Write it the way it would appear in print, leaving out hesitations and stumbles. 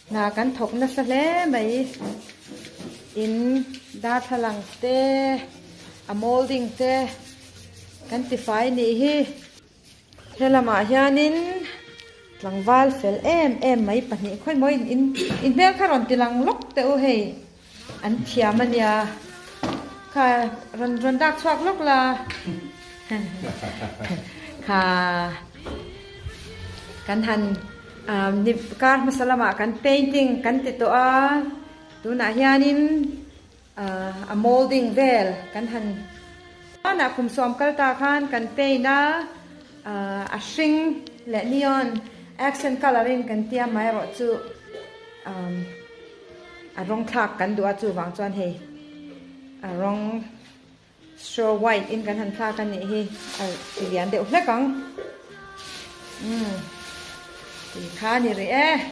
Hna kan thawk nasa hle mai. In darthlalang te, a moulding te kan tifai nih hi. He lamah hianin tlangval fel em em mai pahnih khawimaw in in in hmel kha rawn ti lang lawk teh u hei an thiam a nia kha rawn rawn dak chhuak lawk la kha kan han ah ni kar hmasa lamah kan painting kan ti tawh a tunah hianin. A moulding vel kan han hmanah kum sawm kal ta khan kan paint a, a hring leh neon accent colour in kan tia mai erawh chu a rawng thlak kan duh a chuvang chuan hei a rawng straw white in kan han thlak a nih hi a ti lian deuh hlek ang umm tih kha a ni rih e.